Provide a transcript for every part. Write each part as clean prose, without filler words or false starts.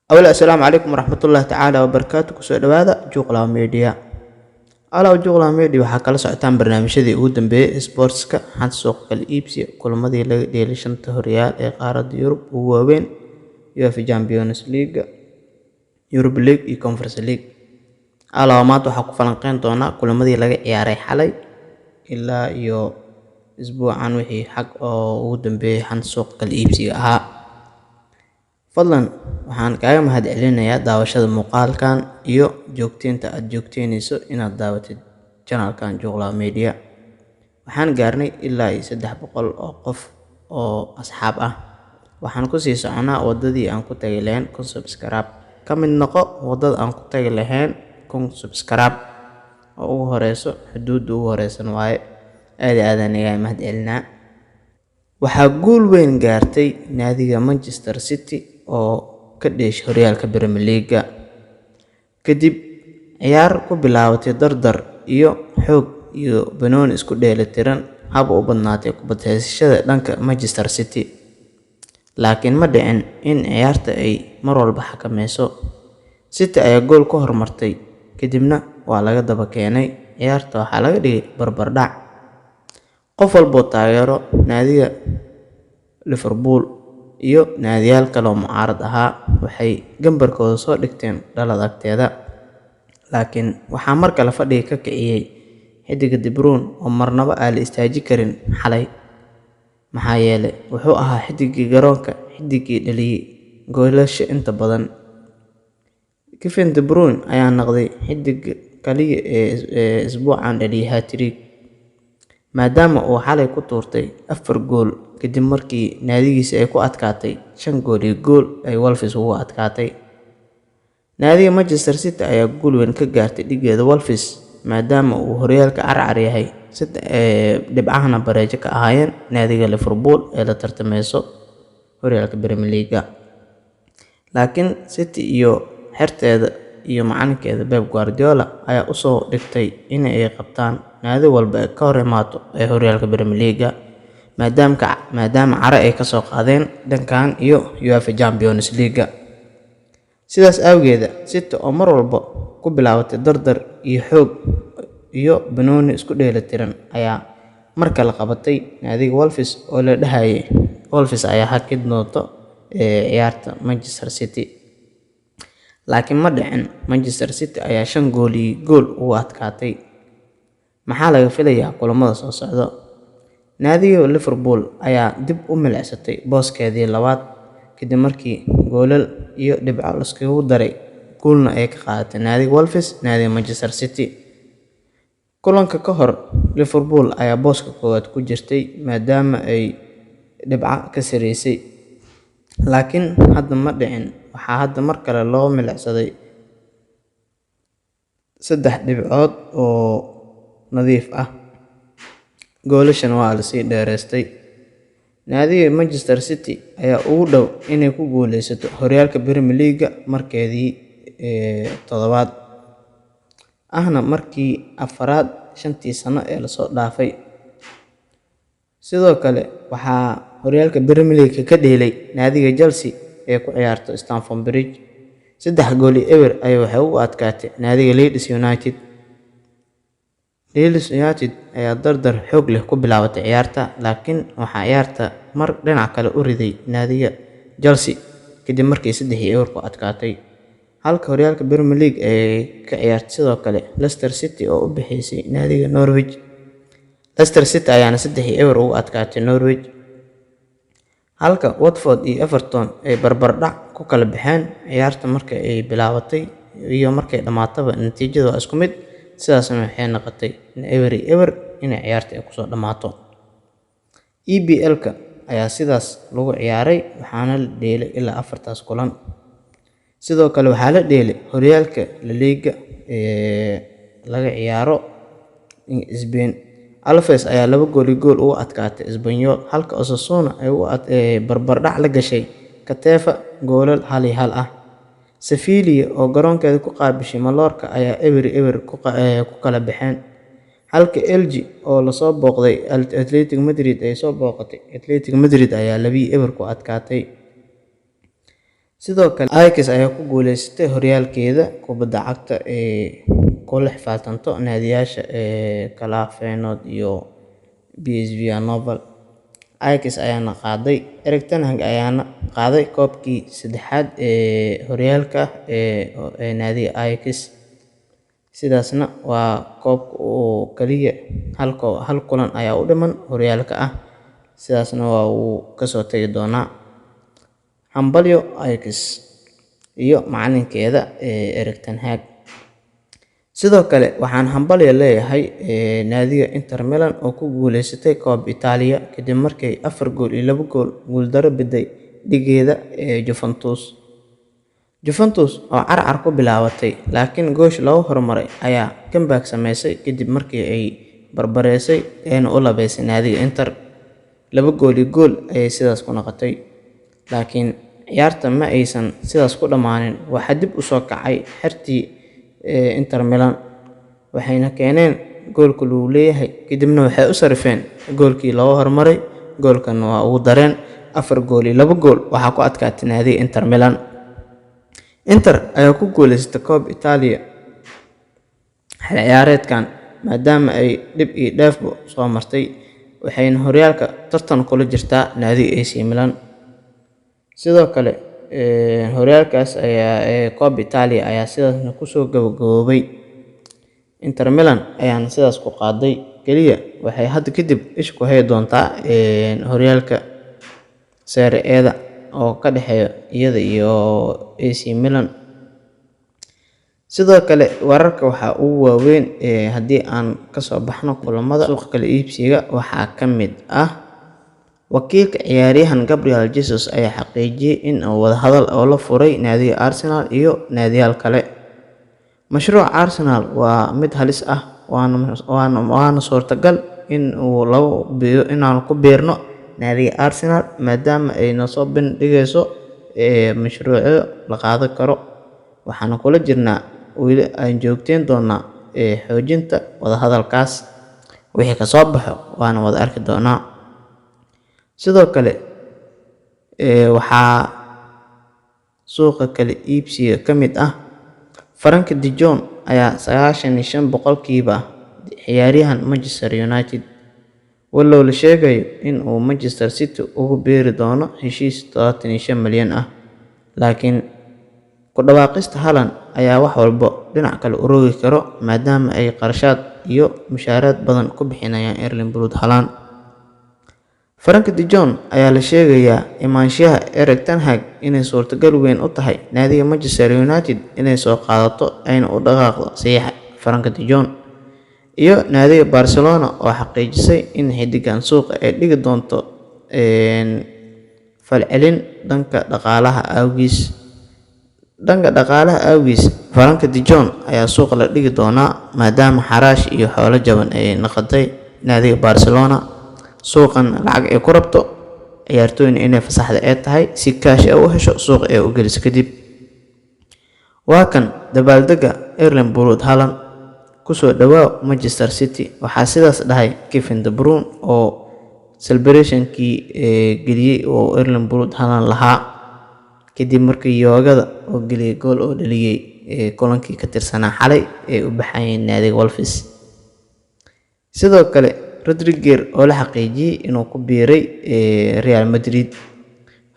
Awal, assalaamu calaykum waraxmatullaahi tacaala wabarakaatu. Kusoo dhawaada Juuqlaa Media. Alow Juuqlaa Media waxaa kala socotaan barnaamijyadii ugu dambeeyay sportska, xanta suuqa kala iibsiga, kulamadii laga dheelay shanta horyaal ee qaaradda Yurub ugu waaweyn: UEFA Champions League, Europa League iyo Conference League. Alow maanta waxaa ku falanqeyn doonaa kulamadii laga ciyaaray xalay ilaa iyo isbuucan, wixii xag oo ugu dambeeyay xanta suuqa kala iibsiga ahaa. Fadlan waxaan kaaga mahadcelinayaa daawashada muuqaalkan iyo joogteynta aad joogteynayso inaad daawatid channelkan Juuqlaa Media. Waxaan gaarnay ilaa iyo 300 oo qof oo asxaab ah. Waxaan kusii soconaa wadadii aan ku tagi lahayn 1000 subscribe. Ka mid noqo wadada aan ku tagi lahayn 1000 subscribe oo ugu horeyso, xuduudda ugu horeysan waaye. Aad iyo aad aan igaga mahadcelinaa. Waxaa guul weyn gaartay naadiga Manchester City oo ka dheeshay horyaalka Premier League kadib ciyaar ku bilaabatay dardar iyo xoog iyo banooni isku dheelitiran, haba u badnaatay kubad haysashada dhanka Manchester City. Laakiin ma dhicin in ciyaarta ay mar walba xakameyso. City ayaa gool ku hormartay, kadibna waa laga daba keenay, ciyaarta waxaa laga dhigay barbardhac. Qof walboo taageero naadiga Liverpool iyo naadiyaal kale oo mucaarad ahaa waxay gambarkooda soo dhigteen dhalada agteeda. Laakiin waxaa mar kale fadhiga ka kiciyay xiddiga De Bruyne oo marnaba aan la istaaji karin xalay. Maxaa yeelay wuxuu ahaa xiddigii garoonka, xiddigii dhaliyay goolasha inta badan. Kevin De Bruyne ayaa noqday xiddiga kaliya ee isbuucan dhaliyay hat-trick, maadaama uu xalay ku tuurtay afar gool kadib markii naadigiisa ay ku adkaatay 5-1 ay Wolves ugu adkaatay. Naadiga Manchester City ayaa guul weyn ka gaartay dhigeeda Wolves, maadaama uu horyaalka carcar yahay, dhibcahana bareejo ka ahaayeen naadiga Liverpool ee la tartameyso horyaalka Premier League. Laakiin City iyo xerteeda iyo macalinkeeda Pep Guardiola ayaa usoo dhigtay in ay qabtaan naadi walba ay ka hor imaato ee horyaalka Premier League, maadaama caro ay kasoo qaadeen dhankan iyo UEFA Champions League. Sidaas awgeeda, City oo mar walba ku bilaabatay dardar iyo xoog iyo banooni isku dheelitiran ayaa mar kale qabatay naadiga Wolves oo la dhahayay Wolves ayaa hakin doonto ciyaarta Manchester City. Laakiin ma dhicin, Manchester City ayaa 5-1 ugu adkaatay. Maxaa laga filayaa kulamada soo socda? Naadiga Liverpool ayaa dib u milicsatay booskeedii labaad kadib markii goolal iyo dhibco la iskugu daray, guulna ay ka qaadatay naadiga Wolves naadiga Manchester City. Kulanka ka hor Liverpool ayaa booska koowaad ku jirtay maadaama ay dhibco ka sareysay. Laakiin hadda ma dhicin, waxaa hadda mar kale loo milicsaday 3 dhibcood oo nadiif ah. Goolashana waa la sii dheereystay. Naadiga Manchester City ayaa ugu dhow inay ku guuleysato horyaalka Premier League markeedii toddobaad, ahna markii afraad shantii sano ee lasoo dhaafay. Sidoo kale waxaa horyaalka Premier League ka dheelay naadiga Chelsea ee ku ciyaarta Stamford Bridge. 3-0 ayay waxay ugu adkaatay naadiga Leeds United. Leeds United ayaa dardar xoog leh ku bilaabatay ciyaarta, laakiin waxaa ciyaarta mar dhinac kale u riday naadiga Chelsea kadib markii 3-0 ku adkaatay. Halka horyaalka Premier League ay ka ciyaartay sidoo kale Leicester City oo u bixisay naadiga Norwich. Leicester City ayaana 3-0 ugu adkaatay Norwich. Halka Watford iyo Everton ay barbardhac ku kala baxeen. Ciyaarta marka ay bilaabatay iyo markay dhamaataba natiijada waa isku mid, sidaasna waxay noqotay in 0-0 inay ciyaarta ay kusoo dhammaato. EPL-ka ayaa sidaas lagu ciyaaray, waxaana la dheelay ilaa afartaas kulan. Sidoo kale waxaa la dheelay horyaalka La Liga ee laga ciyaaro Spain. Alaves ayaa 2-1 uga adkaatay Espanyol, halka Osasuna ay barbardhac la gashay Getafe goolal 1-1 ah. Sevilla oo garoonkeeda ku qaabishay Mallorca ayaa 0-0 ku kala baxeen, halka Elche oo lasoo booqday Atletico Madrid ay soo booqatay, Atletico Madrid ayaa 2-0 ku adkaatay. Sidoo kale Ajax ayaa ku guuleysatay horyaalkeeda kubadda cagta ee kula xifaaltanto naadiyaasha ee kala Feyenoord iyo PSV Eindhoven. Ajax ayaana qaaday, Erik ten Hag ayaana qaaday koobkii saddexaad ee horyaalka ee naadiga Ajax. Sidaasna waa koobka oo kaliya hal kulan ayaa u dhiman horyaalka ah, sidaasna waa uu kasoo tagi doonaa. Hambalyo Ajax iyo macalinkeeda Erik ten Hag. Sidoo kale waxaan hambalyo leeyahay naadiga Inter Milan oo ku guuleysatay Coppa Italia kadib markay 4 gool iyo 2 gool guuldaro biday dhigeeda ee Juventus. Juventus oo carcar ku bilaabatay laakiin goosh looga hormaray ayaa comeback sameysay kadib markii ay barbareysay ayna u labeysay naadiga Inter. 2 gool iyo gool ayay sidaas ku noqotay. Laakiin ciyaarta ma aysan sidaas ku dhammaanin. Waxaa dib u soo kacay xertii Inter Milan, waxayna keeneen goolka lagu leeyahay, kadibna waxay u sarifeen goolkii looga hormaray, goolkan waa ugu dareen. 4 gool iyo 2 gool waxaa ku adkaatay naadiga Inter Milan. Inter ayaa ku guuleysatay Coppa Italia xilli ciyaareedkan maadaama ay dhib iyo dheefba soo martay, waxayna horyaalka tartan kula jirtaa naadiga AC Milan. Sidoo kale horyaalkaas ayaa ee Coppa Italia ayaa sidaasna kusoo gabagaboobay. Inter Milan ayaana sidaas ku qaaday. Kaliya waxay hadda kadib isha ku hayi doontaa horyaalka Serie A-da oo ka dhexeeya iyada iyo AC Milan. Sidoo kale wararka waxaa ugu waaweyn haddii aan kasoo baxno kulamada suuqa kala iibsiga waxaa ka mid ah wakiilka ciyaaryahan Gabriel Jesus ayaa xaqiijiyay in uu wadahadal oo la furay naadiga Arsenal iyo naadiyaal kale. Mashruuca Arsenal waa mid halis ah, waana suurtagal in uu labo inaan ku biirno naadiga Arsenal maadaama ay noo soo bandhigayso mashruucyo la qaadan karo. Waxaana kula jirnaa weli aan joogteyn doonaa xoojinta wadahadalkaas. Wixii ka soo baxo waana wada arki doonaa. Sidoo kale waxaa suuqa kala iibsiga ka mid ah Frenkie de Jong ayaa 95% ah ciyaaryahan Manchester United, walow la sheegayo in uu Manchester City ugu biiri doono heshiis 75 milyan ah. Laakiin ku dhawaaqista Haaland ayaa wax walba dhinac kale u rogi karo maadaama ay qarashaad iyo mushaaraad badan ku bixinayaan Erling Braut Haaland. Frenkie de Jong ayaa la sheegayaa imaanshaha Erik ten Hag inay suurtagal weyn u tahay naadiga Manchester United inay soo qaadato ayna u dhaqaaqdo saxiixa Frenkie de Jong, iyo naadiga Barcelona oo xaqiijisay in xiddigan suuqa ay dhigi doonto falcelin dhanka dhaqaalaha awgiis. Dhanka dhaqaalaha awgiis, Frenkie de Jong ayaa suuqa la dhigi doonaa maadaama xaraash iyo xoolo jaban ay noqotay naadiga Barcelona, suuqan lacag ay ku rabto, ciyaartooyna inay fasaxda ay tahay si kaash ay u hesho suuqa ay u geliso kadib. Waa kan dabaaldega Erling Braut Haaland. Kusoo dhawaaw Manchester City, waxaa sidaas dhahay Kevin De Bruyne oo celebration-kii geliyay oo Erling Braut Haaland lahaa kadib markii yoogada oo geliyay gool oo dhaliyay kulankii ka tirsanaa xalay ee u baxayeen naadiga Wolves. Sidoo kale Rodrygo oo la xaqiijiyay inuu ku biiray Real Madrid.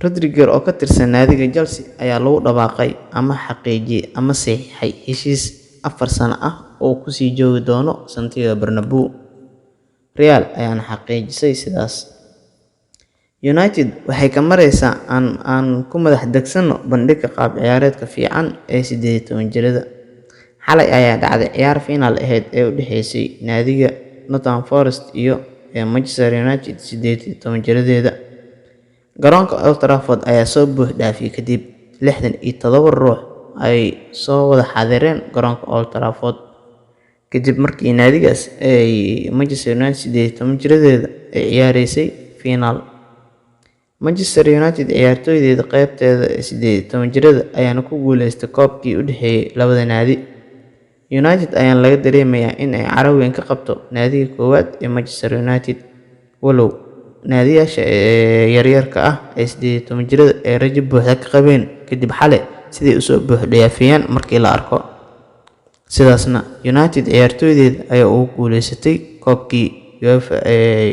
Rodrygo oo ka tirsan naadiga Chelsea ayaa lagu dhawaaqay ama xaqiijiyay ama saxiixay heshiis 4 sano ah oo uu kusii joogi doono Santiago Bernabeu. Real ayaana xaqiijisay sidaas. United waxay ka mareysaa aan ku madax degsano bandhigga qaab ciyaareedka fiican ee 18 jirada. Xalay ayaa dhacday ciyaar finaal ahayd ee u dhaxeysay naadiga Nottingham Forest iyo Manchester United 18 jiradeeda. Garoonka Old Trafford ayaa soo buux dhaafiyay kadib 67 ruux ay soo wada xaadireen garoonka Old Trafford kadib markii naadigaas ay Manchester United 18 jiradeeda ay ciyaareysay finaal. Manchester United ciyaartoydeeda qeybteeda 18 jirada ayaana ku guuleystay koobkii u dhexeeyay labada naadi. United ayaana laga dareemayaa in ay caro weyn ka qabto naadiga koowaad ee Manchester United, walow Naadiyaasha yaryarka ah ee 18 jirada ee rajo buuxda ka qabeen kadib xalay siday usoo buuxdhaafiyeen markii la arko. Sidaasna United ciyaartoydeeda ayaa ugu guuleysatay koobkii UEFA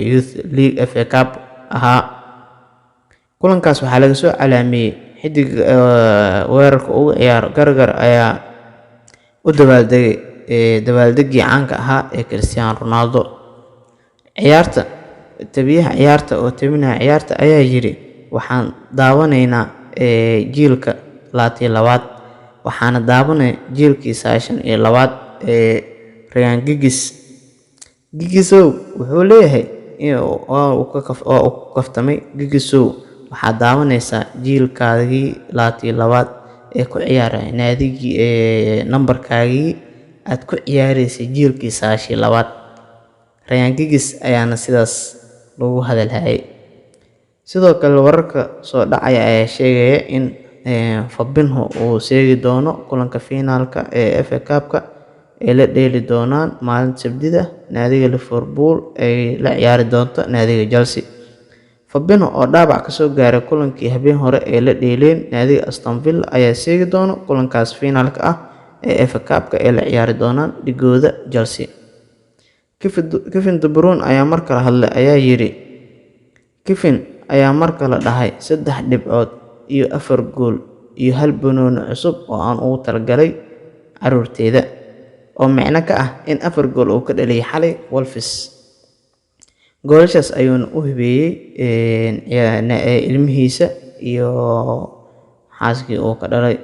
Youth League FA Cup ahaa. Kulankaas waxaa laga soo calaameeyay xidig weerarka ugu ciyaaro Gallagher ayaa u dabaaldegay dabaaldegii caanka ahaa ee Cristiano Ronaldo. Ciyaarta tabiyaha ciyaarta oo tabinaya ciyaarta ayaa yiri, waxaan daawanaynaa jiilka 22aad, waxaana daawanay jiilkii 92aad ee Ryan Giggs. Giggisow wuxuu leeyahay waa uu ku kaftamay, Giggisow waxaad daawanaysaa jiilkaagii 22aad ee ku ciyaaraya naadigii nambarkaagii aad ku ciyaareysay jiilkii 92aad. Ryan Giggs ayaana sidaas lagu hadal hayay. Sidoo kale wararka soo dhacaya ayaa sheegaya in Fabinho uu seegi doono kulanka finaalka ee FA Cup-ka ay la dheeli doonaan maalinta Sabtida naadiga Liverpool ay la ciyaari doonto naadiga Chelsea. Fabinho oo dhaawac kasoo gaaray kulankii habeen hore ee la dheeleen naadiga Aston Villa ayaa seegi doono kulankaas finaalka ah ee FA Cup-ka ay la ciyaari doonaan dhigooda Chelsea. Kevin De Bruyne ayaa mar kale hadlay ayaa yiri, Kevin ayaa mar kale dhahay 3 dhibcood iyo 4 gool iyo 1 banooni cusub oo aan ugu talagalay carruurteyda, oo micno ka ah in 4 gool uu ka dhaliyay xalay Wolves. Goolashaas ayuuna u hibeeyay ilmihiisa iyo xaaskii uu ka dhalay.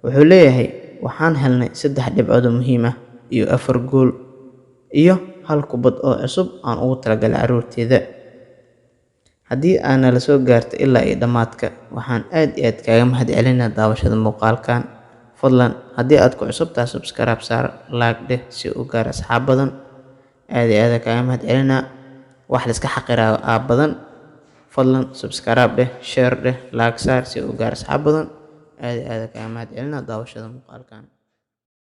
Wuxuu leeyahay waxaan helnay 3 dhibcood oo muhiim ah iyo 4 gool iyo 1 kubad oo cusub aan ugu talagalay carruurteyda. Haddii aad nala soo gaarto ilaa iyo dhammaadka, waxaan aad iyo aad kaaga mahadcelinayaa daawashada muuqaalkan. Fadlan haddii aad ku cusub tahay subscribe saar, like dheh si uu gaaro asxaab badan. Aad iyo aad kaaga mahadcelinaa. Wax la iska xaqiraayo aa badan. Fadlan subscribe dheh, share dheh, like saar si uu gaaro asxaab badan. Aad iyo aad kaaga mahadcelinaa daawashada muuqaalkan.